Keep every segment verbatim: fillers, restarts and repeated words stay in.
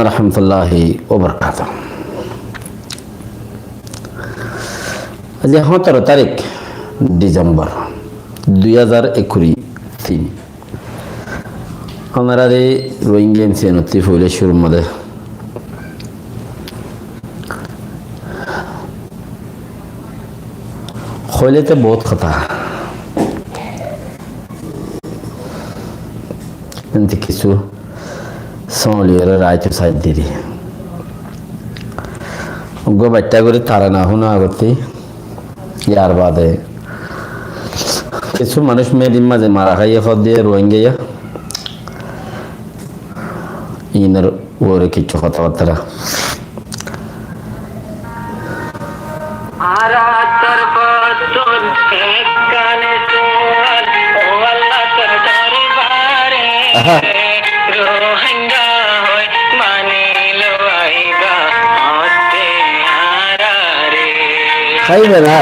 wa rahmatullahi wa barakatuhu. Aijja hóñtaro tarík Disembor dui házar ekkuri tin. Ónorare Rohingya M C N ottú foila cúrur modé hoilé te bout hotá. Ente kissú sóliyoré raito said diri. Uggúa baittá gorí tará no fúna agottí, yar bade kissú manúic Medin mazé mara háiye hoó de Rohingya, inor uore kissú hotábattá. Añárar torfóttun ekkán sual, ó Allah tor dorbare. Aha. Rohingya hoi mani laiba hoó de añárare. Háibe na.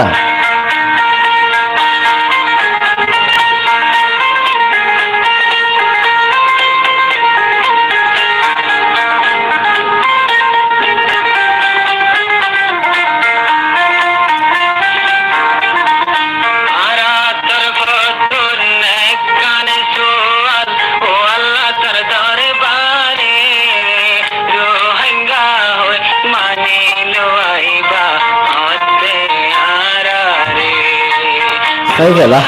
Añárar torfóttun ekkán sual, ó Allah tor dorbare, Rohingya hoi mani laiba hoó de añárare. Háibe na.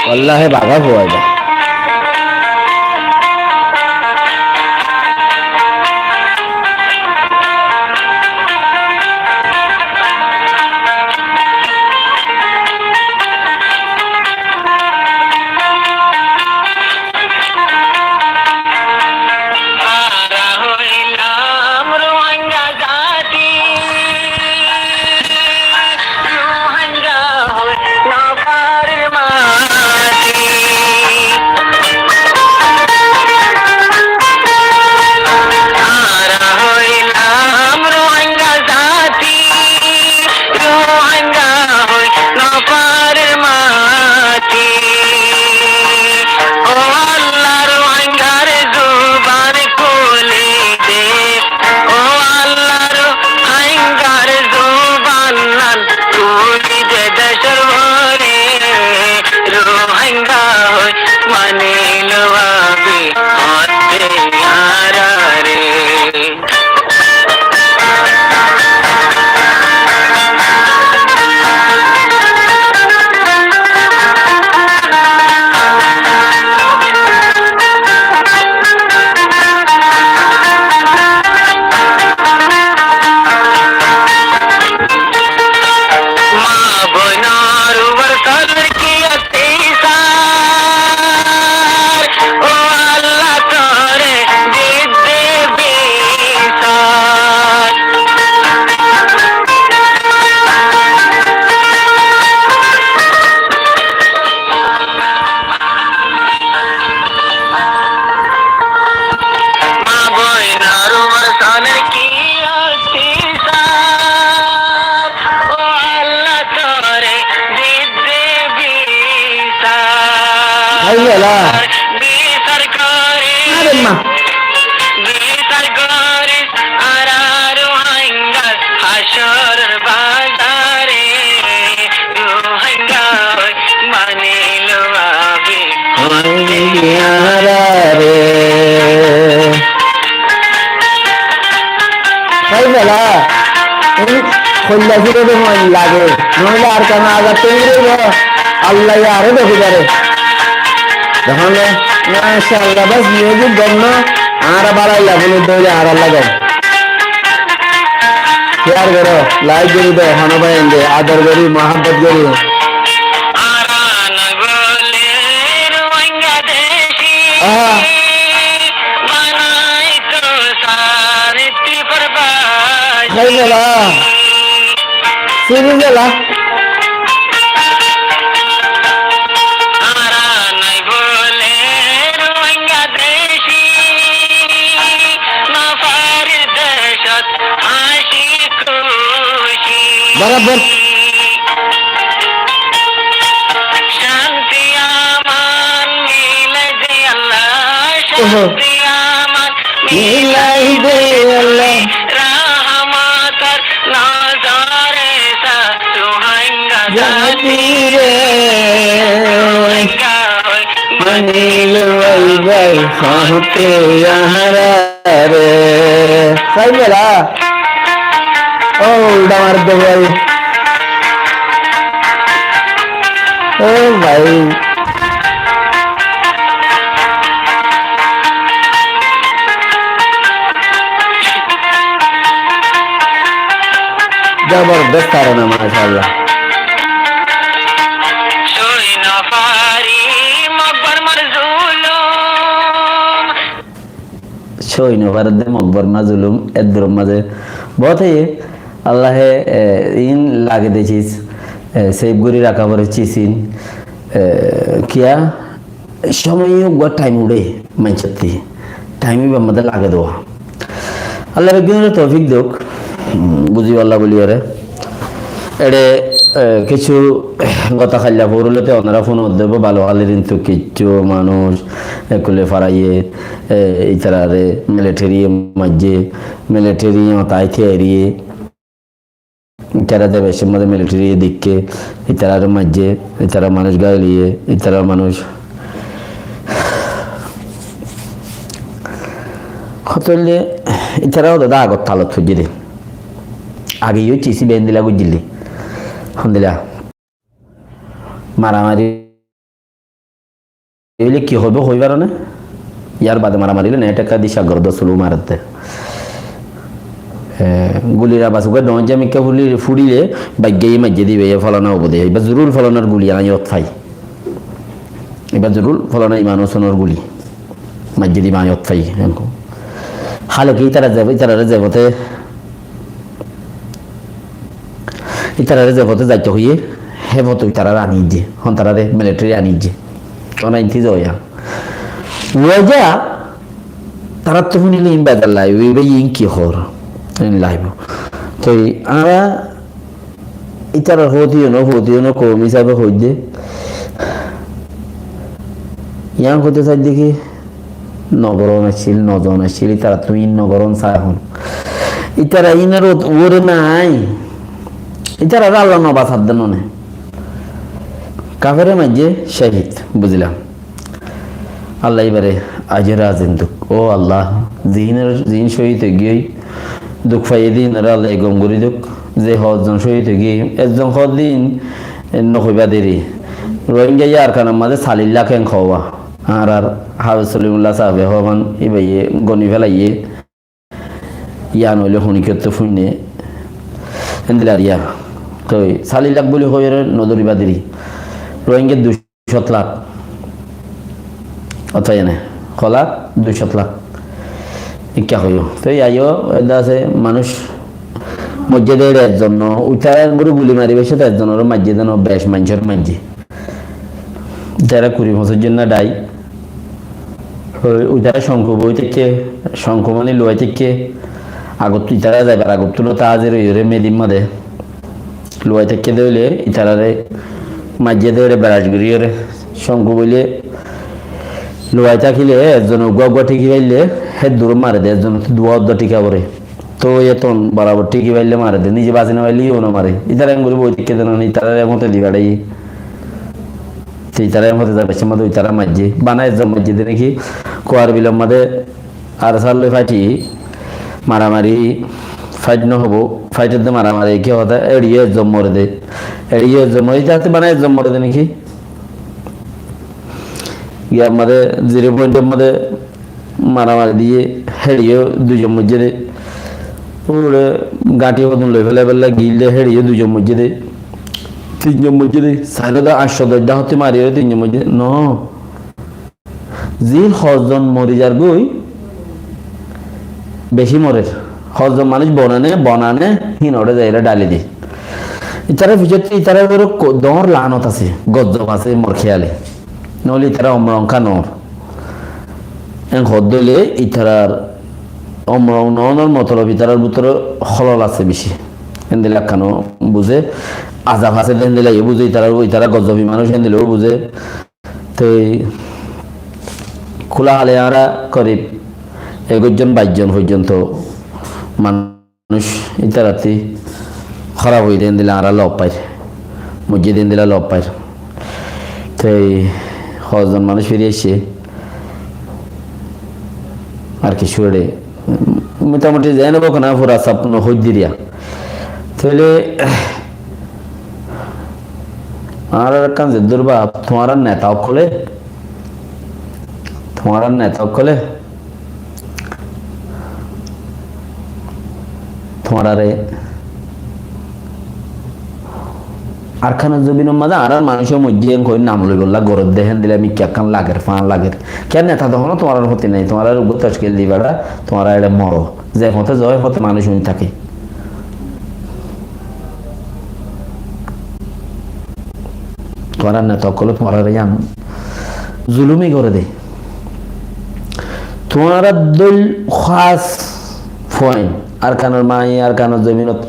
Wallahi baga fuaibá. Añára hoilam Rohingya zati, Rohingya hoi no farir mati. Añára hoilam Rohingya zati, Rohingya hoi no farir mati. Ó Allah, Rohingyar zuban kúli de. Ó Allah, Rohingyar zuban nan kúli de decór bóre. Rohingya hoi mani loibi hoó de añárare. Má boinor uore soler ki ottiyacár, ó Allah tore didde bisar. Má boinor uore soler ki ottiyacár, ó Allah tore didde bisar. Háibe na. Bisar gorí. Are ma. Bisar gorí, añára Rohingyar hácoror bazare. Rohingya hoi mani loibi hoó de añárare. Háibe na. Hoilla fúre de hoin lage. Noóile Arkan Azad tengri óibo. Allah ye aró dekí fare. Dekón né? Masha Allah, bas music gom no. Añára bála lage, dóilla añára lage. Share goró, like gorí do, hono bái ende, ador gorí, muhábbot gorí. Añára no bóle Rohingya deci, ah, banaito sar Háibe na. Siri gela. Añára nai bóle Rohingya deci, no farir decót háñci kúci. Borabor. Cánti aman Anil bái bái hoóte añáráre. Sai mela. Ó, uldha mar de bái. Ó bái. Zabordast tarana, macállah. Sói no faredde Mokbor mazlum, eddur mazé boóte Allahe, e, in lage de cis, e, save gori raka fore cis in, e, kiya, cómoi uggwá thaim uçé maincótti, thaim ibar mazé lage de. Allah beggúnore toufik douk, um, buzibálla buliyóre. Eçe, e, kessú gotá hailla foór óile te onora fúnodde bála, hálir kintu kessú manúic ekkulle faraiyé, e, ítarare militariye maijjé, militariye ótai tiyariye, ítara de becór mazé militariye dikké, ítarare maijjé, ítara manúic gail óiye, ítara manúic hotóille, ítara hoóde dá agor talot foijjé de. Age yó cis ibá endilla goijjíl de. Hondilla. Maramari óile ki hoibo hoi faro né? Yar bade maramari óile net ekka di sagor do sulu maredde. E, gulir abas uggwá dhoóñr zamikká fuli-, furile baiggé maijjé dibe, e folana óbo de. Ibá zorur folanar guli añí yót fai. Ibá zorur folana Iman Hosónor guli. Maijjé diba añí yót fai, enko. Hále ki ítara zaibo, ítarare ze fote, ítarare ze fote zaito hoiyé, hé fote ítarare aníjje, hon tarare militari aníjje. Ona inti zoya. Waja, tarattú fúnile in bezar laibo, ibá in ki hoór, in laibo. Toi añára ítarar fótiyo no, fótiyo no, koum hísabe hoidde. Yián hoité saidde ki, nogoron accíl, nozon accíl, ítarattú in nogoron sai hon. Ítara inor uore nai. Ítarare Allah no basadde none. Kafere maijjé cahid, buzilam. Allah ibare ajor azim duk. Ó Allah, ziínor, ziín cóhid ói giyói, duk faiyé de ínore Allah gom gorí duk. Ze hozzon cóhid ói giyói, ezzon hoó de ín, e, no hoibá deri. Rohingya Arkanor mazé salir lak en hoówa. Añárar Háfez Solimullah sáabe hoóban, íbaye goni félaiyé. Yián óile honikkottú fúinne. Endilla ar yián. Toi salir lak buli hoiyóre no dóriba deri. Rohingya dui cót lak. Ótoi ene. Ho lak? Dui cót lak. Ikká hoiyó. Toi aiyó, edde asé manúic moijjé de ezzon no. Uitará engori guli mari beci de ezzonore maijjé de no, bec maincóre maijjé. Ítara kuri foñsíc zon na dhai. Ítara cónku boi táikke, cónku mani luwai táikke. Agottú ítara zaibar agottú lota házir óiyore Medir mazé. Luwai táikke de óile ítarare maijjé de óile berac goríyore. Cónku boile luwai tákile ezzone uggúa uggúa thíki faille, hé duró mare de, ezzonottú duwá uddúa thíka fore. Toi yétun borabor thíki faille mare de, nize basi no faille yó no mare. Ítara engori boi táikke de noni, ítarare mote di beçaiye. Te ítara mote zai baiccé mote ítara maijjé. Bana ezzon maijjé de niki, Kuar Bilor mote ARSA loi fáiti maramari, fáit no hobo, fáit de maramari ki hotá, eçiye ezzon more de. Eçiye ezzon more de, ítara te bana ezzon more de niki. Yar mote zero point or mote maramari diye, héçiyo duizon moijjé de. Ure gañthi hodun loi félai félai gil de, héçiyo duizon moijjé de. Tinzon moijjé de. Sairó de añcco doc dá hotti mari ore tinzon moijjé de. No. Zin hozzon mori zar goi, beci morer. Hozzon manúic bonane, bonane, hín ore zaire dhali de. Ítara fisotti ítara ore ko-, dóñr laanot asé, gozzob asé, mor kéyale. Noóile ítara omrong ka noór. En hoddé óile ítarar omrong noónor motolob ítarar bútore holol asé beci. Endilla ekkán buzé, azab asé de endilla yó buzé, ítara, ítara gozzobi manúic endilla yó buzé. Te kúla hale añára korib egarozzon baizzon foijjonto man- Manúic ítarattí hóraf óiye de endilla añára lob fair. Moijjé de endilla lob fair. Te Hozzon manúic firi aiccé? Ar kessú eçé motamuti zeén óibo, kona fura saf no hoiddiriya. Tóile añárar ekkán zeddúr báb, tuáñrar neta ókkole, tuáñrar neta ókkole tuáñrare Arkanor zobinor mazé añárar manúic moijjé en hoi nam loibolla goródde, héndilla mikká ekkán lager, fán lager. Kiyá neta de honó tuáñrar hoti nái, tuáñrare uggúa tockil di beça, tuáñra eçé moro. Ze fote zo, e fote manúic uin táke. Tuáñrar neta ókkole tuáñrare yián zulumi goré dé. Tuáñrar dóil hás fuain, Arkanor maáye, Arkanor zobinot,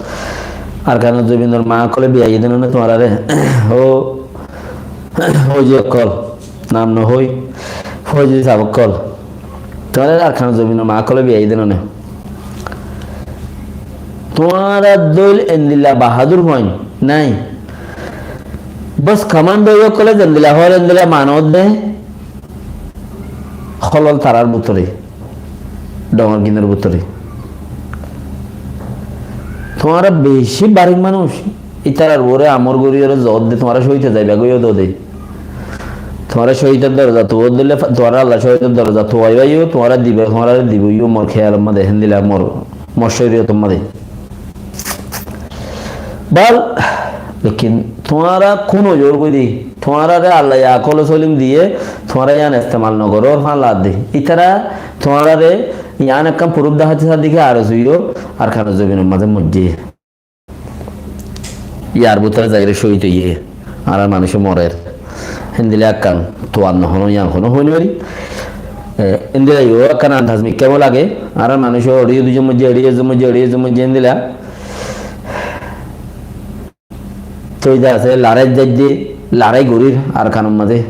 Arkanor zobinor maa ókkole biyai de no né tuáñrare? Ó, fóuji ókkol, nam no hoi, fóuji saf ókkol, tuáñrare Arkanor zobinor maa ókkole biyai de no né? Tuáñrar dóil endilla bahádur fuain nái. Bos, komando ókkole zendilla hoór endilla manó de, hólol tarár bútore, dhoóñr ginor bútore. Tuáñra beci barik manúic, ítarar uore amor gorí ore zoódde, tuáñra cóhid ói zaiba goi yó dóde. Tuáñra cóhidor dorozat uore dóille, tuáñra Allah cóhidor dorozat uore aiba yó, tuáñra diba, tuáñrare dibo yó, mor kéyalor mazé, héndilla mor, mor córiyotor mazé. Bal, lekin tuáñra kún ozor gorí, tuáñrare Allaye akol solim diyé, tuáñra yián estemal no gorór, fán laadde. Ítara tuáñrare yián ekkán puruf deháite sádde ki, ar zuyó Arkanor zobinor mazé moijjé. Yar bútore zaiyóre cóhid óiye, añárar manúic morer. Héndilla ekkán tuwar no honó, yián honó hoi no fari. E, héndilla yó ekkán andaz mikká mo lage, añárar manúic eçé duizon moijjé, eçé ezon moijjé, eçé ezon moijjé, héndilla. Toi de asé, larái zaidde, larái gorír Arkanor mazé.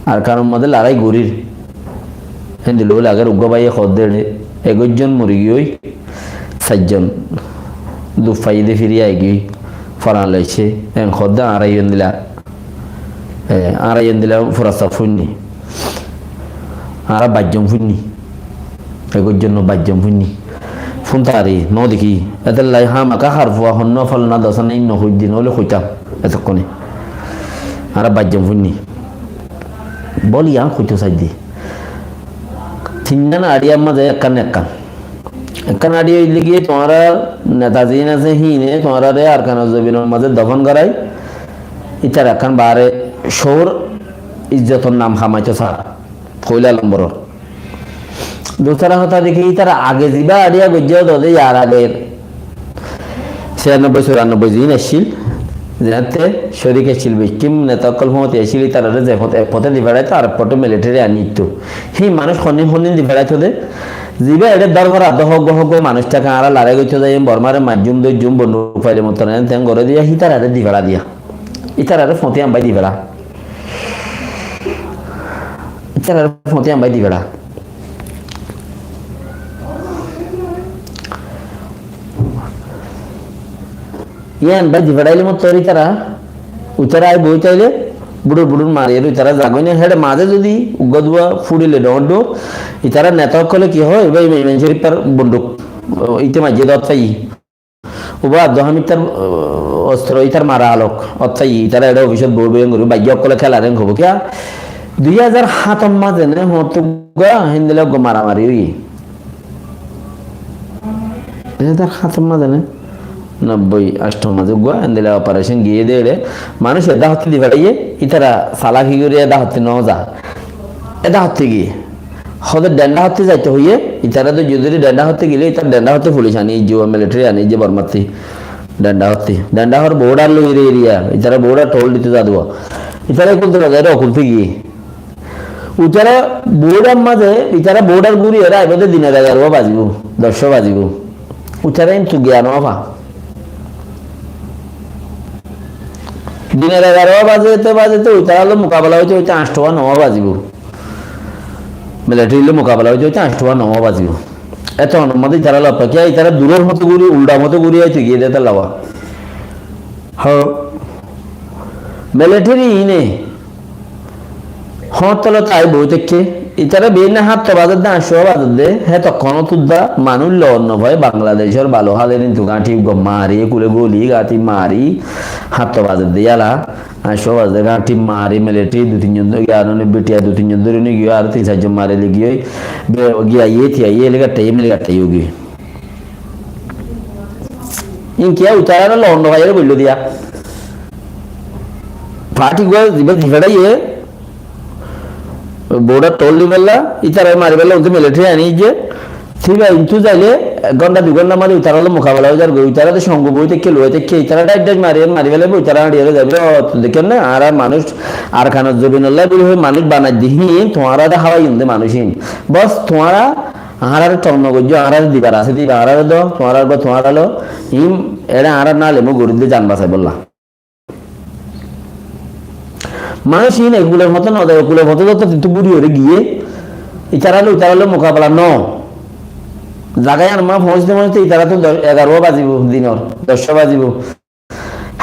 Arkanor mazé larái gorír. Héndilla loi lager, uggúa báiye hoódde eçé, egoizzon mori giyói, sairzon duf faiyé de firi aigiyói, foran loiccé, en hoódde añára yó endilla, e, añára yó endilla fura saf fúinni. Añára baizzon fúinni. Egoizzon no baizzon fúinni. Fúnta ari, no dekí. Étolla hámaka har fua honnúa falla dosá nái no hoiddí, noóile hoitám. Etokkone. Añára baizzon fúinni. Bóli yián hoitó saidde. Tinnán añçíyar mazé ekkán ekkán. Ekkán añçí óilde ki, tuáñrar neta ziín asé híine tuáñrare Arkanor zobinor mazé dofon gorái, ítara ekkán baáre cóur izzotor nam hamaitó saá. Foila lomboror. Dusára hotá de ki, ítara age zibá añçíya goijjé dóde, yar age Ciyannobboi, curannobboi ziín accíl, zeéñtte córik accíl, bekkín neta ókkol fúañti accíl, ítararé ze fote, ek fote di feçáito, arek fote militeri aní dittó. Híin manúic hondin hondin di feçáito dé? Zibá eçé dórbar addo hógguá hógguá manúic táke, añára larái goittó zaiyum, Bormáre maijjum, dóijjum, bonduk faile mottor eén teén goré diya, hítararé di feçá diya. Ítararé foñti ambái di feçá. Ítararé foñti ambái di feçá. Yián bái di feçáile mottor ítara, uitara ai boói táile, buçur buçur mariyóre uitara zagói na, héçe mazé zodi uggúa duwá fúçile dhoóñr dhoóñr, ítara neta ókkole ki hoó, ibá Imam Corifar bonduk, íte maijjé de ót faiyí. Ubá Abdul Hamid tar, o, ostro ítar mara alok, ót faiyí, ítara eçé ofisot boói boói engorí, baijjá ókkole kélar en hobó. Kiyá? Dui házar hátor mazé ne hoóñtte uggúa, héndilla uggúa maramari óiye. Dui házar hátor mazé ne? Nobboi anctor mazé uggúa, héndilla oparecon giyé dé eçé. Manúic edá hottí di feçáiye, ítara salaki gorí edá hottí no za. Edá hottí giyé. Hóde dhenda hottí zaito hoiyé, ítara dóijje dóri dhenda hottí gilé, ítara dhenda hottí fulic aní aijjé, militeri aní aijjé Bormattí. Dhenda hottí. Dhenda hoór bodhar loi eriya, ítara bodhar toóul dito za duwa. Ítara ekul dóra zaiyóre okul figiyé. Ítara bodhar mazé, ítara bodhar gúri ore aibó de dinor egaruwa bazibó, doccúa bazibó. Ítara intu giyan no fa. Dinor egaruwa bazete bazete ítara loi mukabela óite óite ancthuwa nowa bazibó. Militeri loi mukabela óite óite ancthuwa nowa bazibó. Eto onor mazé ítara loi kiya, ítara duror hoto gúri, uldha hoto gúri aito giyé de ítara loi. Hó. Militeri ine hoñtolot ai boi táikke, itará beinna háñtto bazedde, añctó bazedde, hétokkónot udda manúic loot nofai, Bangladecór balo hálerin tu gáñthi uggúa mari, kule goli gáñthi mari, háñtto bazedde yala, añctó bazedde gáñthi mari, militeri dui tin zon dóri, ar one bitiya dui tin zon dóri nigiyó, ar tin sair zon mari ligiyói, be-, giya iye tiya iye, eligatta iye, meligatta iye giyói. Inkiyá utarare loot nofaiyóre boillo diya. Parti gua ziba zifeçaiye, border tol dibálla, itarare maribálla, untu militeri ani ijje. Tiba intu zaile, ek gonta dui gonta maze utarar loi mukabela ói zargoi, utara de songo boi táikke, luwai táikke, itara dhac dhac mari, mari félaibo, utara hañçiyóre zaibo, o, dekón na, añára manúic, Arkanor zobinolla buli hoi manúic banai di hín, tuáñra de háwai unde manúic hín. Bos, tuáñra Añáráre thon no goijjó, añáráre dibar asé diba, añáráre do, tuáñrar gó tuáñralo, im, eçé añárar nalemo gorí de jan basaibólla. Manúic hín e kulor fothe no zai, kulor fothe zotto tintu gúri óre giyé, itará loi, itará loi mukabela no. Zaga yían ma foóñsite foóñsite itará to do-, egaró bazibo dinor, doccó bazibo.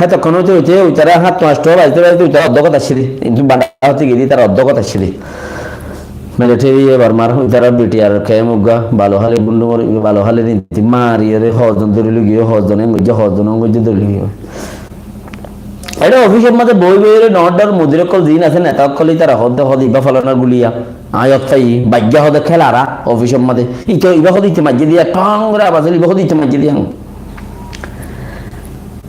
Hétokkón óite óite uitará háñttu añctó baizte baizte uitará oddókot aiccé dé. Kintu banda óite giyé dé itará oddókot aiccé dé. Militeri e Bormar uitará bitiyar kemp uggúa, balo háli gundumor, balo háli rinti mariyóre hozzon dóri loi giyé, hozzon en goijjé, hozzon en goijjé dóri loi giyé. Eçé ofisor mazé boi boiyóre noór dhoór mudir ókkol ziín asé, neta ókkol itará hoódde hoódde ibá folanar guliya. Aññí yót faiyí, baiggá hoóde kélara ofisor mazé. Ite ibá hoóde ite maijjé diya, thong gorí abas óil ibá hoóde ite maijjé diya.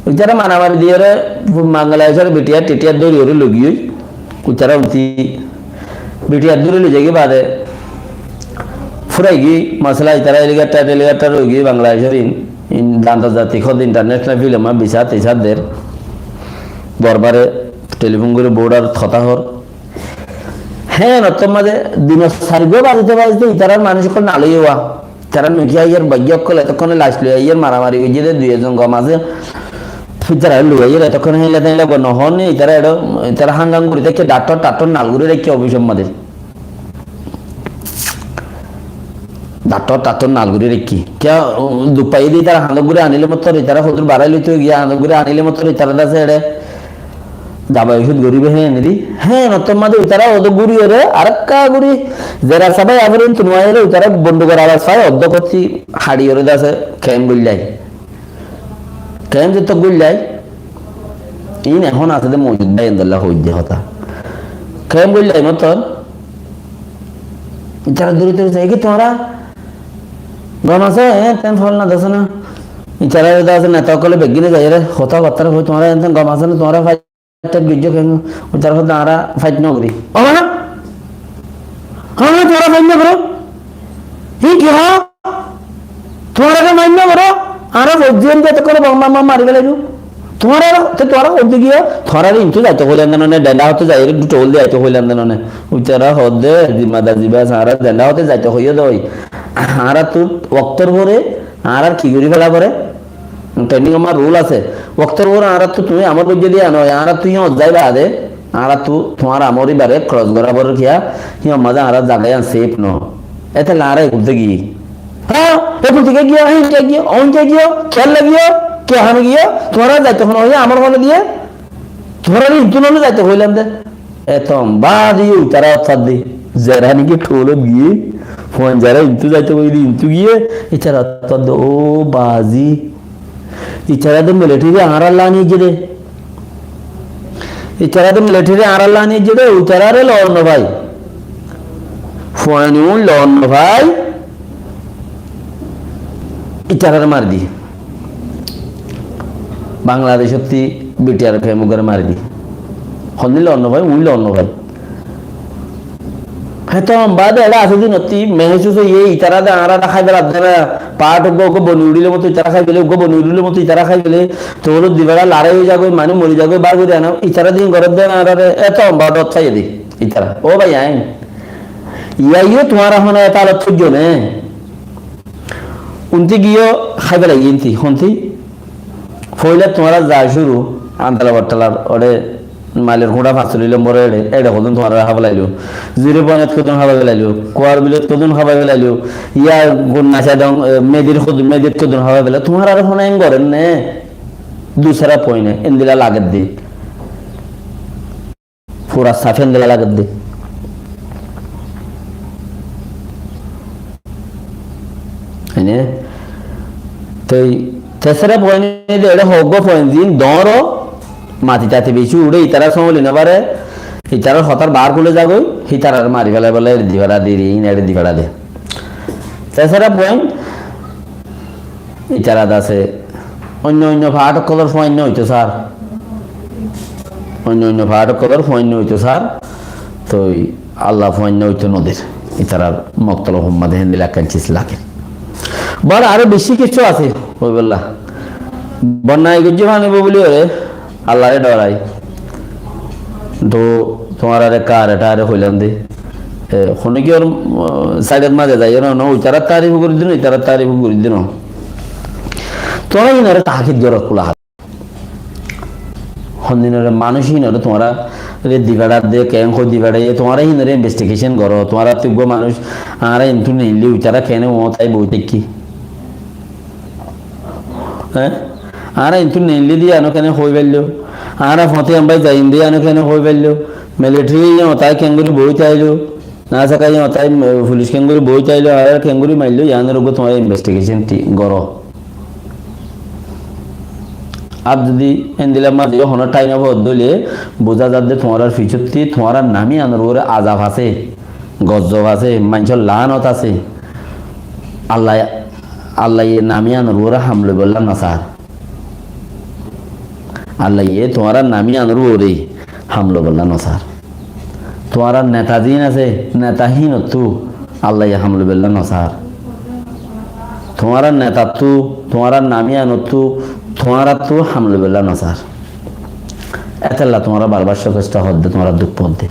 Uitará maramari diyóre, Bangladecór bitiyar titiyar dóriyoré loi giyói. Uitará unti bitiyar dóri loi zaigói baade, fúrai giyói, masala itara eligatta, eligatta roi giyói Bangladecór in, in antardati hóde international film, bisar tisar der. Borbare telifon gorí bordarot hotá hoór. Hé, nottór mazé dinor sair gua bazite bazite itarar manúic ókkol naloi ówa. Itara nuki aiyér, baiggi ókkol etokkóne lac loi aiyér, maramari goijjé dé dui ekzon gom asé. Itara loi aiyér, etokkóne héilla téilla gua nohóne, itara eçé, itara hang hang gorí táikke, dhaktor thaktor nal gorí raikké ofisor mazé. Dhaktor thaktor nal gorí raikké. Kiyá, u, duk faiyé dé itara handok gorí anile mottor, itara hodur barai loito giya handok gorí anile mottor, itara dase eçé Dabai ocud goríbo hé nedi? Hé, nottór mazé uitará odo gúriyoré, arekka gúri, zera sabai aferin tunu aiyóre uitará bondukor abas fai, oddó kotti haçiyoré dase kemp goillai. Kemp zettót goillai, iín ehón asé dé Mojud bái endolla hoóidde hotá. Kemp goillai mottor, itará dóri dóri sai, "Ki tuáñra gom asó?" Hé, ten fol na dase na. Itará dase neta ókkole beggíne zaiyóre hotá battára hoi, "Tuáñra enten gom asó na? Tuáñra fai Tek gijjo ken, tar hoó de añára fight no gorí. Ó bana? Añára tuáñra fight no goró? Hí ki hoó? Tuáñra ke fight no goró? Añára foijjí de tókkole bom bom mari félaibo. Tuáñra, te tuáñra hoódde giyó, tuáñra intu zaito hoilan de none, denda hoto zai, ekটু toll de zaito hoilan de none. Uitara hoódde, zimmadar ziba asé, añára denda hoto zaito hoiyó de ói. Añára tu oktor fore, añárar ki gorí fela fore? Training amar rule asé. Oktor uore añárattu tumi amol goijjé de yían no, añárattu yían zai baade, añárattu tuáñr amol ibare cross gora forer kiyá, yían mazé añárar zaga yían safe no. Etolla añára ekul de giyí. Há, ekul de giyó, há, ekul de giyó, oin de giyó, kiyólla giyó, ki hame giyó, tuáñra zaito hono hoiyé, amol hono diyé, tuáñra hintu no zaito hoilam de. Eton baade yó uitara otfadde, zera niki tholot giyé, fuain zera intu zaito hoiyé de intu giyé, itara otfadde, ó bazi, Itará de militeri añárar lani ejje de. Itará de militeri añárar lani ejje de, itarare lor no fai. Fuain un lor no fai. Itarare mari di. Bangladecótti B T R kemp uggware mari di. Honni lor no fai, un lor no fai. Héto baade eçé asé dinottí mehsus óiye, itará de añára de hái feladde na, paát uggwá uggwá boni uçíle moto itará hái fele, uggwá boni uçíle moto itará hái fele, toóle dui fara larái ói zagói, manúic mori zagói, bar gorí ana, itará de ín gorédde na añáráre, héto baade otfaiye de, itará. Ó bái ain, iyá iyó tuáñra hone eta alot foijjó né? Unti giyó hái felaiyé inti, honti? Foila tuáñra za cúru, Andala Battalar, ore Mailor Kuñça fañs loi lombor ere, ere hodún tuáñra hái felailo. Zero Point ot hodún hái felailo, Kuar Bil ot hodún hái felailo, iya Gunna Sadong, e, Medir hodún, Medir hodún hái felailo. Tuáñra ar hone en goren ne? Dusra point e, endilla lager de. Fura safi endilla lagedde. Ene, toi tesera point de, ere hoggwa point din doro, mati tati beci ude, itara sómoli no fare, itarar hotar bar kule zagoi, itarare mari fela bole, ere di fera de, ere di fera de. Tesera point, Itará dase oinno oinno faáth ókkolor fuainna óito sar. Oinno oinno faáth ókkolor fuainna óito sar. Toi Allah fuainna óito nodir. Itarár motolob hommade héndilla ekkán sis lager. Bor aró beci kessú asé hoibolla. Bonnai goijjé fani bo buli ore Allaré dhorai. To tuáñrare kare tare hoilam de. E, hono ki or, uh, saidot maze zaiyo na, no, itarar tarif gorí dino, itarar tarif gorí dino. Tuáñra inore tahkik goró kula hale. Hondinore manúic inore tuáñra re dibadar de, ken hoi dibadar, e tuáñra inore investigation goró, tuáñra tuggua manúic, añára intu neille, itara kene o tai boi tekki. Hé? Añára intu neille de yíano kene hoi faillo? Añára fóti ambai zaiyum de yíano kene hoi faillo? Military yían otai kengori boi tailo? Nasaka yían otai, eh, police kengori boi tailo? Añára kengori maillo? Yíanor uggwá tuáñra investigation ti-, goró. Ar zodi endilla maze hono time of dóile buza zadde tuáñrar fisotti tuáñrar nam yíanor uore azab asé, gozzob asé, maincór laanot asé. Allah, Allah ye nam yíanor uore ham loibolla nosar. Allah ye tuáñrar nam yíanor uore ham loibolla nosar. Tuáñrar neta zin asé, neta hínottú Allah ye ham loibolla nosar. Tuáñrar netattú, tuáñrar nam yíanottú, tuáñrattú ham loibolla nosar. Etolla tuáñra barbar sokesta hodde, tuáñra duk podde.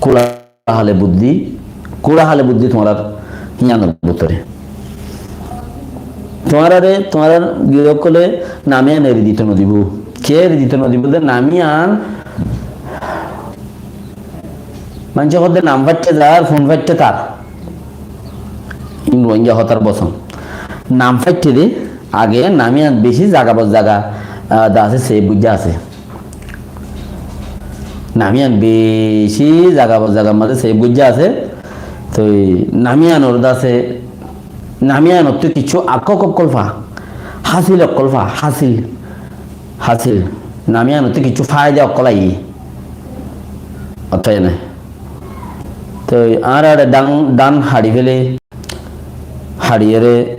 Kula hale buddí, kura hale buddí tuáñrar híanor bútore. Tuáñrare, tuáñrar giyókkole nam yían eri dito nodibo. Kiyé eri dito nodibo de nam yían? Maincé hodde nam faitte zar, fun faitte tar. In Rohingya hotar boson. Nam faitte de, age nam yían beci zaga bor zaga, ah, de asé, save goijja asé. Nam yían beci zaga bor zagar maze save goijja asé. Toi nam yíanor de asé, nam yíanottú kissú akkok ókkol fa, hásil ókkol fa, hásil, hásil. Nam yíanottú kissú faida ókkol aiyé. Ottót ene. Toi añára ere dan, dan haçi fele, haçiyere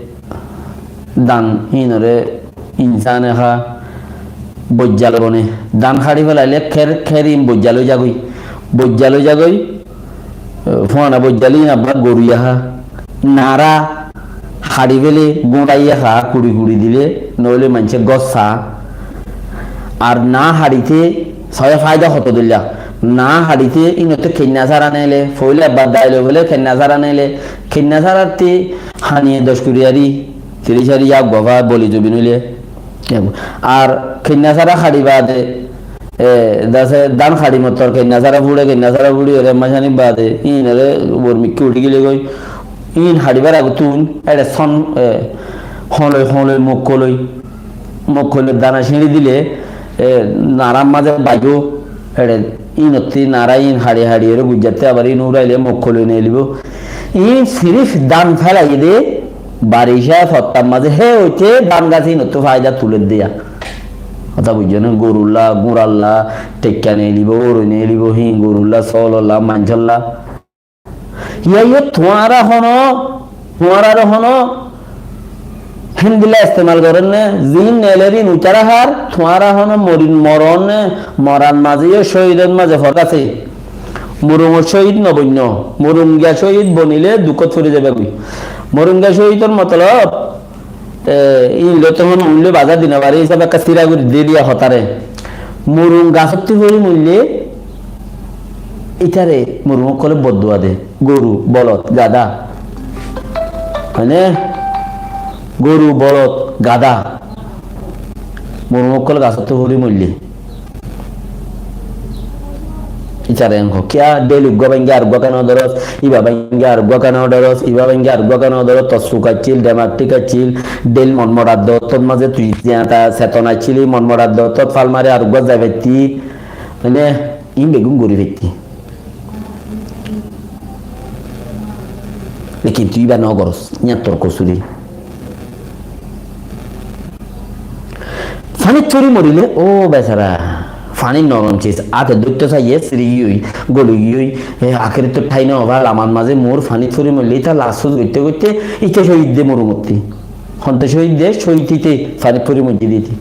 dan hínore insane há, boijjal bone. Dan haçi felaile kher, kher in boijjal ói zagoi. Boijjal ói zagoi, e, fuana boijjal in abbar goruye há. Nara haçi fele guñçaiye há, kuri kuri dile, noile maincé gos sa. Ar na haçite soye faida hoto dilla. Na haçite inotte kenna sara neile, foila abbar dailo fele kenna sara neile, kenna saratte haniye doc kuri ari, tiríc ari ya gofa boli zobin óile. Ar kenna sara haçi bade, e, dase dan haçi mottor kenna sara fuçe, kenna sara fuçi ore mac ani bade, inore ubor mikki uthi gile goi, in haçibar agottun, ere son, e, holoi, holoi, muk holoi, muk holoi dana siñçi dile, e, narar maze baibo, ere inotti nara in haçi haçi ere gujjatte abar in uraile muk holoi neelibo. In sirif dan felaiye de, barica fottar maze he oite dan gas inottu faida tuler de ya. Hotá bujjo ne? Gorulla, guñralla, tekka neelibo, oroi neelibo, hi gorulla, sololla, mancolla. Yaiyo tuáñra hono, tuáñrare hono hendilla estemal gorer ne, zin neler in uitara har, tuáñra hono morin moron ne, moran maze yo cohidor maze fork ase. Murungot cohid no bonno, murunga cohid bonile dukot fori zaiba goi. Murunga cohidor motolob, e, in loi to hono muillo bazar di no fare, hísabe ekka sira gori de diya hotare. Murung gasotti fori moille, itare murung okkole boddua de. Goru, bolot, gada. Mane, goru, bolot, gada. Murung okkol gasotti fori moille. Itare en ho, kiya del uggwa benge ar uggwa kene doros, iba benge ar uggwa kene doros, iba benge ar uggwa kene doros, tor suk accil, demar thik accil, del mon morar dottor maze tui ziyata seton accili, mon morar dottor fal mari ar uggwa zai faitti. Mane, Iín beggún gorí faittí. Lekin tui íba no gorós, yían tor kosúri. Fanít fori morilé, ó besara, faní norom sis, áte dóitto saiyé, siri giyói, goli giyói, e, akéri to thái no óibo, lamar mazé moór fanít fori morilé, íta las fus goitté goitté, íte cóhid de morumottí. Honte cóhid de, cóhid íte, fanít fori moijjé de íte.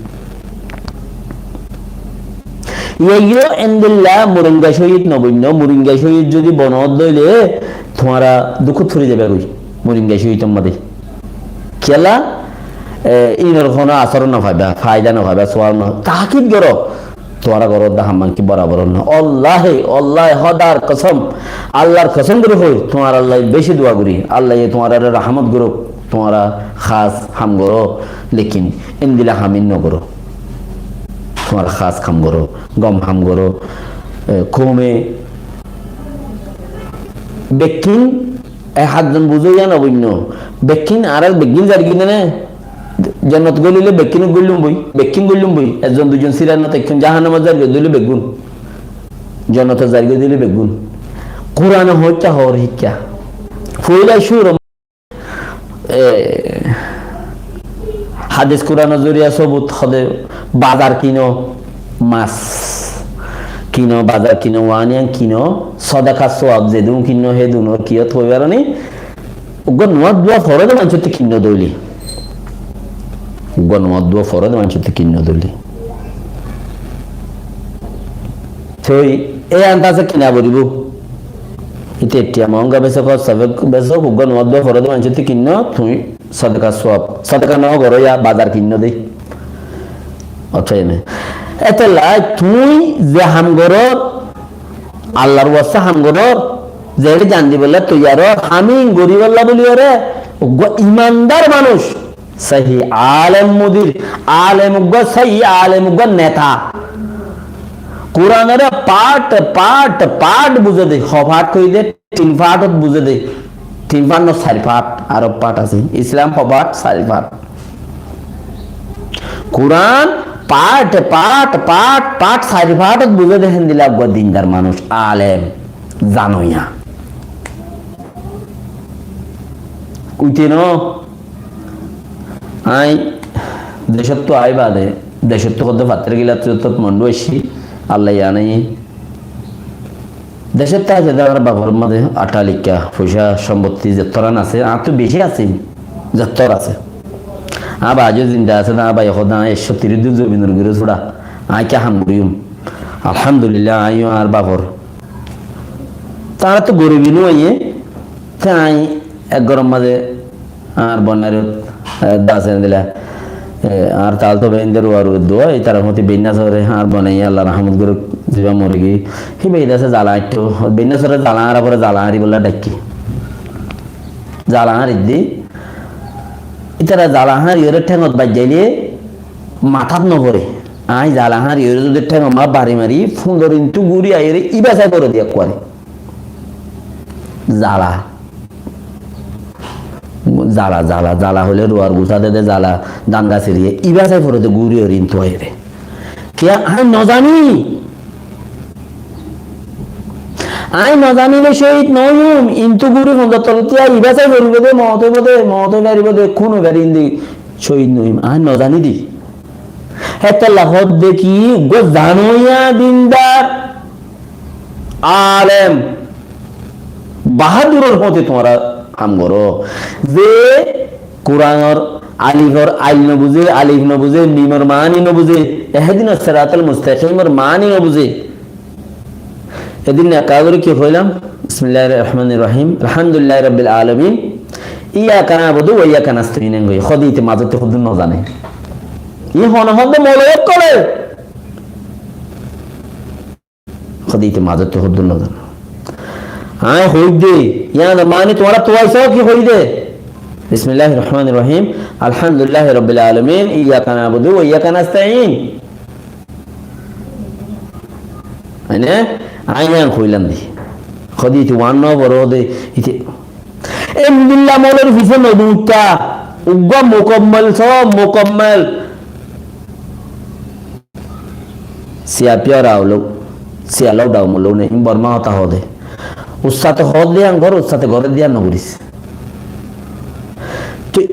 Yó endilla muringa cóhid no boinno, muringa cóhid zodi bono dóile, tuáñra dukót fori zaiba goi, muringa cóhid or mazé. Kiyólla, e, inor hono asor no faiba, faida no faiba, suwab no. Tahkik goró, tuáñra goró de ham ki borabor no. Wallahi, wallahi, Hódar kosóm, Allar kosóm gorí hoi, tuáñralla beci dua gorí, Allaye tuáñrare rahmot gorouk, tuáñra hás ham goró, lekin endilla ham ín no goró. Tuáñra hás ham goró, gom ham goró, e, koume bekkín e hátzon buzó yían no boinno. Bekkín añára bekkín zargói né? Jonnot golilé bekkín goillum boi, bekkín goillum boi. Ezzon duizon sira no táikkum, jahannamot zargói dóile beggún. Jonnot zargói dóile beggún. Kurane hoóitta hoór hikká. Foila cúru, e, hádis Kuranor zoriya sobut hode bazar kino, mas kino, bazar kino, waniyan kino, sodaka suwab zedún kinno, hedún or kiyót hoi faróni. Uggwá nomaz duwa foroz de maincóttu kinno dóile. Uggwá nomaz duwa foroz de maincóttu kinno dóile. Toi e andase kina foribó. Ite ettiya monga besok, sabe besok, uggwá nomaz duwa foroz de maincóttu kinno, tui sodaka suwab. Sodaka no goró ya, bazar kinno de. Otoi ne. Etolla tui ze ham goror, Allar wasta ham goror, zere jan dibolla toiyar or, ham ín goribolla buli ore, uggwá imandar manúc, sahi alem mudir, alem uggwá, sahi alem uggwá neta. Kuranore part, part, part buzé de, ho part hoi de, tin part ot buzé de. Tin part no, sair part, aró part asé. Islam ho part, sair part. Kuran part, part, part, part, sair part ot buzé de, héndilla uggwá dindar manúc, alem, zanoya. Uite no, añí decóttu aái bade, decóttu hodde fattor gila, decóttu Mondu aiccí, Allah yane. Decóttu aái de añár bafor mazé attalikka, foisa, sompotti zettoran asé, añáttu beci asé, zettor asé. Añár bái zo zinda asé, añár bái hodde añí ekcó tiríc dun zobinor gure sura, añí ki ham goijjum? Alhamdulillah, añí añár bafor. Tará to goribi no aiyé, te añí ek gorom mazé añár bonairot, e, das endilla, e, añár tal to bein der uar uar dua, e, tará hoti bein nasore, añár bonai Allah rahmot goruk, ziba mori giyé. Hí bein dase zala aitto, bein nasore zala añára fore zala añári bolla dhaikki. Zala añári di, itara zala añári ore thengot bajjaile matát no fore. Añí zala añári ore zodi thengot ma bari mari, fundoro intu guri aiyore, iba sai fore di ekkuwari. Zala. Zala, zala, zala hoile ruar gusa de de zala, danga siriye. Iba sai fore de guri ori intu aire. Kiya? Añí no zani. Añí no zanile cóhid no óiyum. Intu guri fonzottor tiya iba sai foribo de, moot óibo de, moot ói faribo de, kun ói fari indi cóhid no óiyum. Añí no zani de. Hétolla hoódde ki, uggwá zanoya dindar alem, bahaduror hóti tuáñra ham goró. Ze Kuranor alifor ail no buzé, alif no buzé, mimor maáni no buzé, ihdinas siratal mustaqimor maáni no buzé. Edin ne ekka gori ki hoilam? Bismillahir rahmanir rahim. Alhamdulillahi rabbil alamin. Iyyaka na'budu wa iyyaka nasta'in engoi. Hodi ite mazotte hoddur no zane. I hone honde moloyok kore. Hodi ite mazotte hoddur no zane. Añí hoide, iyan mani tuáñra tuáiso ki hoide? Bismillahir rahmanir rahim. Alhamdulillahi rabbil alamin. Iyyaka na'budu wa iyyaka nasta'in. Mane, añí yián hoilam de. Hode ite uán no foro de, ite. Endilla molor fise no duñtta. Uggwá mukammal, sob mukammal. Siyapiya ora olo. Siyalóu dhau mollóu nái, ín Bormá hotá hoó de. Ussáte hoó de yián gor, ussáte goré de yián nogoris. Te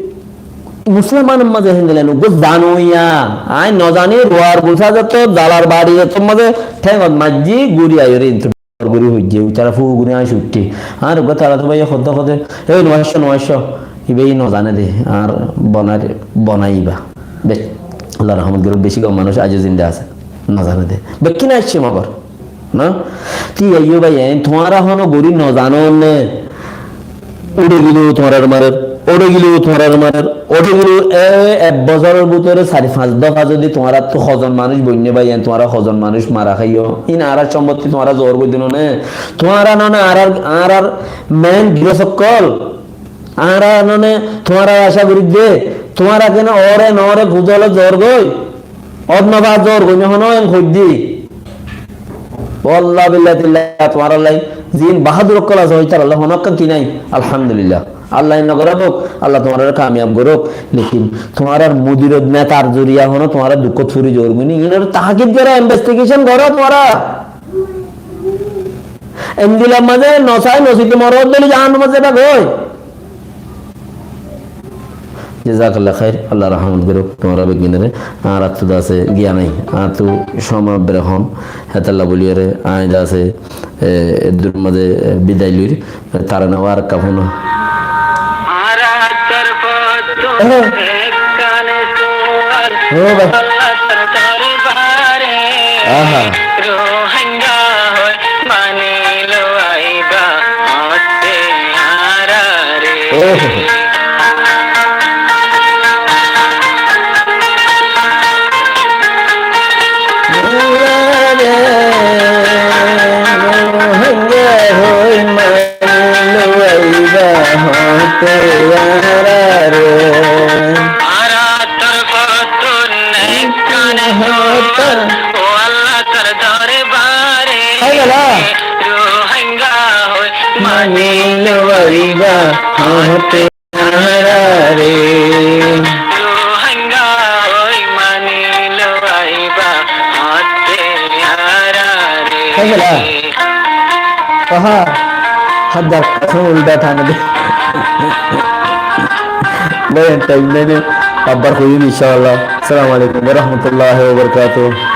Musolmanor mazé héndilla uggúa zanoiya, añí nozaní, ruar gusá zeto, zalar bari zeto mazé théngot maijjí, guri aiyóre intu guri hoijjé, uitará fuu guri añí uiththí. Añár uggúa tara to báiye hoddé hoddé, "Ei, no aiccó, no aiccó." Ibá í nozané de, añár bonair, bonai ibá. Bec, Allah rahmot gorók, beci gom manúic aijjó zinda asé, nozané de. Bekkín aiccé mogor. Na? Ti aiyó bái, en tuáñra hono gori no zano ne. Uçe gilé tuáñrar marer, uçe gilé tuáñrar marer, uçe gilé e ek bosóror bútore sair fañs dofa zodi tuáñrattú hozon manúic boinné bái, en tuáñra hozon manúic mara háiyo. In añárar sompotti tuáñra zobor gorí dino ne. Tuáñra no ne añárar, añárar men giros okkol. Añára no ne tuáñra acá gorí de. Tuáñra kene ore no ore guzole zobor goi. Ót no ba zobor goinno hono en hoiddi. Wallah billah tillah tuáñrar lai zin bahadur okkol asé, óitar Allah hono ekkán ki nai. Alhamdulillah. Allah in no goráuk, Allah tuáñrare kamiyab gorók. Lekin tuáñrar mudir netar zoriya hono tuáñra dukkót furi zobor goinno. Inor tahkik goró, investigation goró tuáñra. Endilla mazé nosai nositi morot doli jahannamot zeba goi. Jazakallah khair, Allah rahmot gorók tuáñra beggúnore. Añárattu de asé giyan nai, añáttu cómot bere hom, hétolla boliyóre añí de asé, e, eddur mazé, e, bidai loir, tara ne ar kafuna. Ehe. Ó bái. Aha. Ó. Háigela. Háigela. Aha. Hádar kasóm ulda thane de. Bái, en time nai de. Abbar hoiyum inshaAllah. Assalamu alaikum wa rahmatullahi wa barakatuhu.